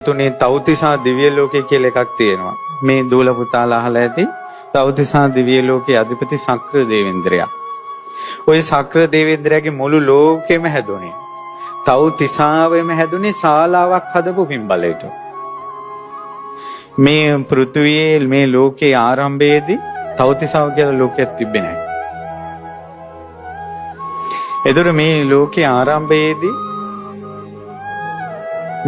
තුනේ තව්තිසා දිව්‍ය ලෝකය කියලා එකක් තියෙනවා. මේ දූල පුතාලා අහලා ඇති තව්තිසා දිව්‍ය ලෝකයේ අධිපති සක්‍ර දේවේන්ද්‍රයා. ඔය සක්‍ර දේවේන්ද්‍රයාගේ මුළු ලෝකෙම හැදුනේ. තව්තිසාවෙම හැදුනේ ශාලාවක් හදපු පින්බලයට. මේ පෘථුවියේ මේ ලෝකයේ ආරම්භයේදී තව්තිසාව කියලා ලෝකයක් තිබ්බේ නැහැ. එතකොට මේ ලෝකයේ ආරම්භයේදී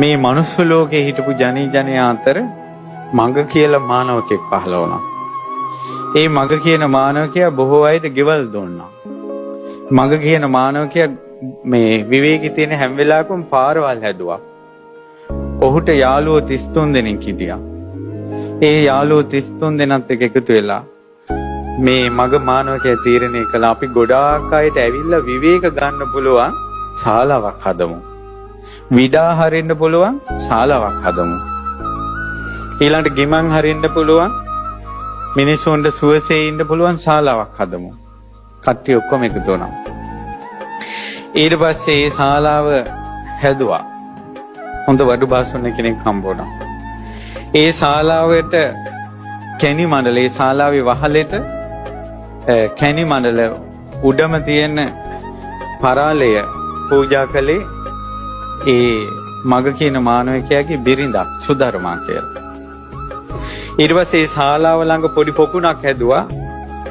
මේ මනුස්ස ලෝකයේ හිටපු ජනී ජනයා අතර මග කියලා මානවකෙක් පහළ වුණා. ඒ මග කියන මානවකයා බොහෝ අයට ගෙවල් දුන්නා. මග කියන මානවකයා මේ විවේකී තියෙන හැම වෙලාවකම පාරවල් හැදුවා. ඔහුට යාළුවෝ 33 දෙනෙක් හිටියා. ඒ යාළුවෝ 33 දෙනත් එක්ක එකතු වෙලා මේ මග මානවකයා තීරණය කළා අපි ගොඩාක් අයට ඇවිල්ලා විවේක ගන්න පුළුවන් ශාලාවක් හදමු. විඩා හරින්න පුළුවන් ශාලාවක් හදමු. ඊළඟට ගිමන් හරින්න පුළුවන් මිනිස්සුන්ට සුවසේ ඉන්න පුළුවන් ශාලාවක් හදමු. කට්ටිය ඔක්කොම එකතු වුණා. ඊට පස්සේ ඒ ශාලාව හැදුවා. හොඳ වඩු බාසුන්න කෙනෙක් හම්බ වුණා. ඒ ශාලාවට කැණි මණ්ඩල, ඒ ශාලාවේ වහලෙට කැණි මණ්ඩල උඩම තියෙන පරාලය පූජා කළේ ඒ මග කියන මානවකයාගේ බිරිඳක් සුධර්මා කියලා. ඊට පස්සේ ඒ ශාලාව ළඟ පොඩි පොකුණක් හැදුවා.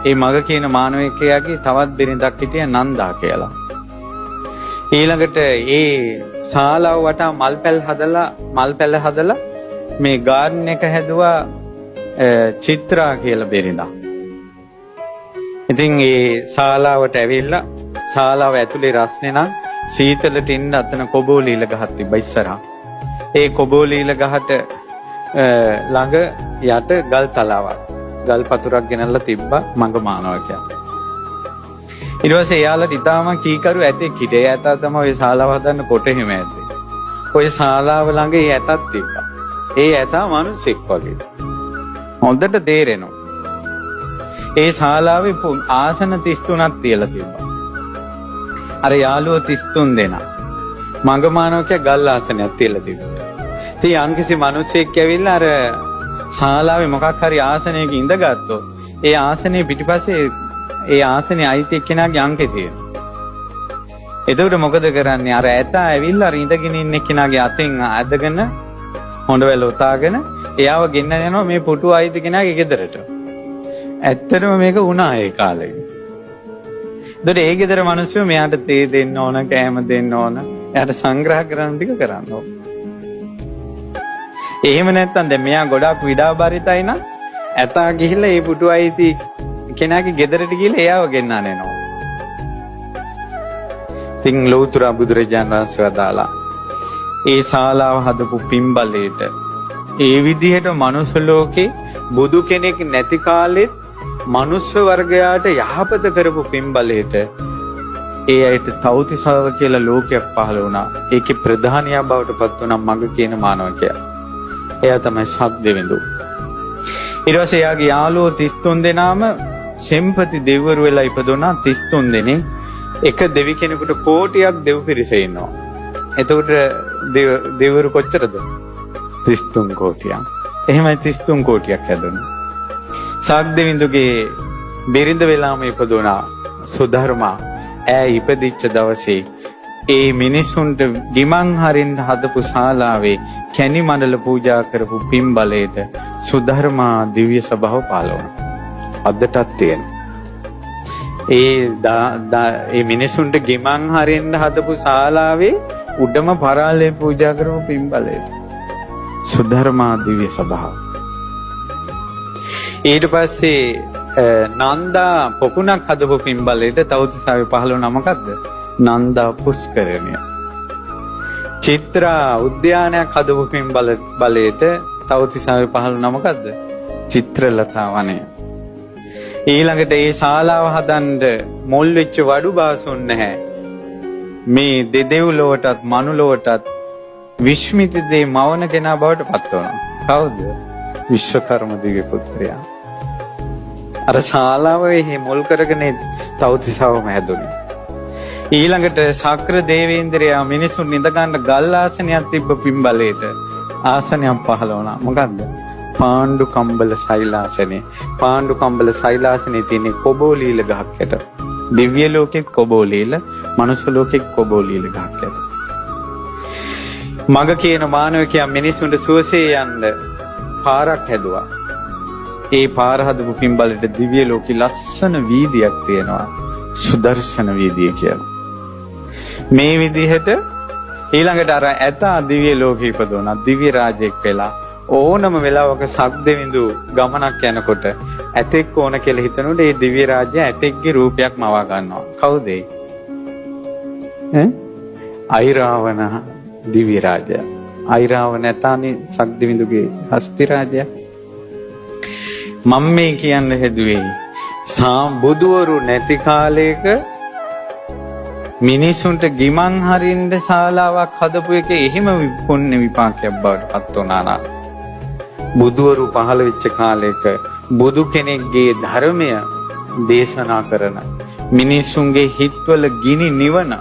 ඒ මග කියන මානවකයාගේ තවත් බිරිඳක් හිටියා නන්දා කියලා. ඊළඟට ඒ ශාලාව වටා මල් පැල හදලා මේ ගාඩන් එක හැදුවා චිත්‍රා කියලා බිරිඳක්. ඉතින් ඒ ශාලාවට ඇවිල්ලා ශාලාව ඇතුලේ රස්නේ නම් සීතලට ඉන්න අතන කොබෝලීල ගහක් තිබ්බා ඉස්සරහා. ඒ කොබෝලීල ගහට ළඟ යට ගල් තලාවක්, ගල් පතුරක් ගෙනල්ලා තිබ්බා මඟ මානවකයා. ඊට පස්සේ එයාලට ඉතාලම කීකරු ඇතෙක් හිටියා. ඒ ඇතා තමයි ඔය ශාලාව හදන්න කොට එහෙම ඇතේ. ඔය ශාලාව ළඟ ඒ ඇතක් තිබ්බා. ඒ ඇතා මිනිස්සෙක් වගේ. හොඳට තේරෙනවා. ඒ ශාලාවේ ආසන 33ක් තියලා තිබ්බා. අර යාළුවෝ 33 දෙනා. මඟ මානවකයා ගල් ආසනයක් තියලා තිබ්බා. ඉතින් යම්කිසි මිනිස්සෙක් ඇවිල්ලා අර ශාලාවේ මොකක් හරි ආසනයක ඉඳගත්තොත් ඒ ආසනයේ පිටිපස්සේ ඒ ආසනයේ අයිති එක්කෙනාගේ අංකේ තියෙනවා. එතකොට මොකද කරන්නේ? අර ඇතා ඇවිල්ලා අර ඉඳගෙන ඉන්න එක්කෙනාගේ අතෙන් ඇදගෙන හොඬවැල ඔතාගෙන එයාව ගෙන්නන යනවා මේ පුටුව අයිති කෙනාගේ ගෙදරට. ඇත්තටම මේක වුණා ඒ කාලේ. එතකොට ඒ ගෙදර මිනිස්සු මෙයාට තේ දෙන්න ඕන, කෑම දෙන්න ඕන, එයාට සංග්‍රහ කරන්න ටික කරන්න ඕන. එහෙම නැත්තම් දැන් මෙයා ගොඩාක් විඩාබරිතයි නම් ඇතා ගිහිල්ලා ඒ පුටුව අයිති කෙනාගේ ගෙදරට ගිහිල්ලා එයාව ගෙන්නන එනවා. ඉතින් ලෞතර බුදුරජාණන් වහන්සේ වදාලා ඒ ශාලාව හදපු පින්බලයට ඒ විදිහට මනුස්ස ලෝකේ බුදු කෙනෙක් නැති කාලෙත් මනුස්ස වර්ගයාට යහපත කරපු පින්බලයට ඒ අයට තව්තිසාව කියලා ලෝකයක් පහළ වුණා. ඒකේ ප්‍රධානියා බවට පත් වුණා මග කියන මානවකයා. එයා තමයි සක්දෙවිඳු. ඊට පස්සේ එයාගේ යාළුවෝ 33 දෙනාම සෙම්පති දෙවිවරු වෙලා ඉපදුණා. 33 දෙනෙක්. එක දෙවි කෙනෙකුට කෝටියක් දෙව් පිරිස ඉන්නවා. එතකොට දෙවිවරු කොච්චරද? 33 කෝටියක්. එහෙමයි 33 කෝටියක් හැදුණා. සක්දෙවිඳුගේ බිරිඳ වෙලාම ඉපදුණා සුධර්මා. ඈ ඉපදිච්ච දවසේ ඒ මිනිසුන්ට ගිමන් හරින්න හදපු ශාලාවේ කැණි මණ්ඩල පූජා කරපු පින් බලයට සුධර්මා දිව්‍ය සභාව පහළ වුණා. අදටත් තියෙනවා. ඒ මිනිසුන්ට ගිමන් හරින්න හදපු ශාලාවේ උඩම පරාලේ පූජා කරපු පින් බලයට සුධර්මා දිව්‍ය සභාව. ඊට පස්සේ නන්දා පොකුණක් හදපු පින් බලයට තව්තිසාවේ පහළ වුණා මොකද්ද? නන්දා පුෂ්කරණය. චිත්‍රා උද්‍යානයක් හදපු පින් බලයට තව්තිසාවේ පහළ වුණා මොකද්ද? චිත්‍රලතා වනය. ඊළඟට ඒ ශාලාව හදන්න මුල් වෙච්ච වඩු බාසුන් නැහැ. මේ දෙදෙව් ලොවටත් මනු ලොවටත් විශ්මිත දේ මවන කෙනා බවට පත් වුණා. කවුද? විශ්වකර්ම දිව්‍ය පුත්‍රයා. අර ශාලාව එහි මුල් කරගෙන තව්තිසාවම හැදුනේ. ඊළඟට ශක්‍ර දේවේන්ද්‍රයා මිනිසුන් නිඳ ගන්න ගල් ආසනයක් තිබ්බ පින් බලයට ආසනයක් පහළ වුණා. මොකද්ද? පාණ්ඩු කම්බල ශෛලාසනය. පාණ්ඩු කම්බල ශෛලාසනේ තියෙන්නේ කොබෝලීල ගහක් යට. දිව්‍ය ලෝකෙත් කොබෝලීල, මනුස්ස ලෝකෙත් කොබෝලීල ගහක් යට. මග කියන මානවකයා මිනිසුන්ට සුවසේ යන්න පාරක් හැදුවා. ඒ පාර හදපු පින්බලට දිව්‍ය ලෝකෙ ලස්සන වීදියක් තියෙනවා. සුදර්ශන වීදිය කියලා. මේ විදිහට ඊළඟට අර ඇතා දිව්‍ය ලෝකෙ ඉපදුණා. දිව්‍ය රාජෙක් වෙලා ඕනම වෙලාවක සක්දෙවිඳු ගමනක් යනකොට ඇතෙක් ඕන කියලා හිතනකොට ඒ දිව්‍ය රාජ්‍ය ඇතෙක්ගේ රූපයක් මවා ගන්නවා. කවුද ඒ? ඈ? අයිරාවණ දිව්‍ය රාජයා. අයිරාවණ ඇතානේ සක්දෙවිඳුගේ හස්ති රාජයා. මම මේ කියන්න හැදුවේ බුදුවරු නැති කාලයක මිනිසුන්ට ගිමන් හරින්න ශාලාවක් හදපු එක එහෙම පුණ්‍ය විපාකයක් බවට පත් වුණා නා. බුදුවරු පහළ වෙච්ච කාලයක බුදු කෙනෙක්ගේ ධර්මය දේශනා කරන මිනිසුන්ගේ හිත්වල ගිනි නිවන,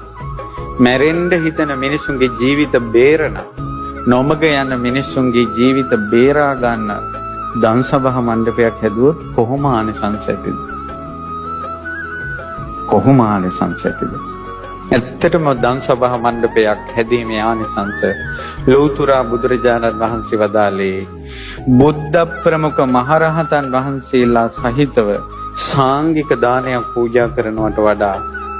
මැරෙන්න හිතන මිනිසුන්ගේ ජීවිත බේරන, නොමග යන මිනිසුන්ගේ ජීවිත බේරා ගන්න දන්සභා මණ්ඩපයක් හැදුවොත් කොහොම ආනිසංස ඇතිද? කොහොම ආනිසංස ඇතිද? ඇත්තටම දන්සභා මණ්ඩපයක් හැදීමේ ආනිසංස ලෞතුරා බුදුරජාණන් වහන්සේ වදාළේ බුද්ධ ප්‍රමුඛ මහරහතන් වහන්සේලා සහිතව සාංගික දානයක් පූජා කරනවට වඩා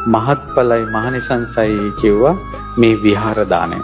මහත්ඵලයි මහනිසංසයි කිව්වා මේ විහාර දානය.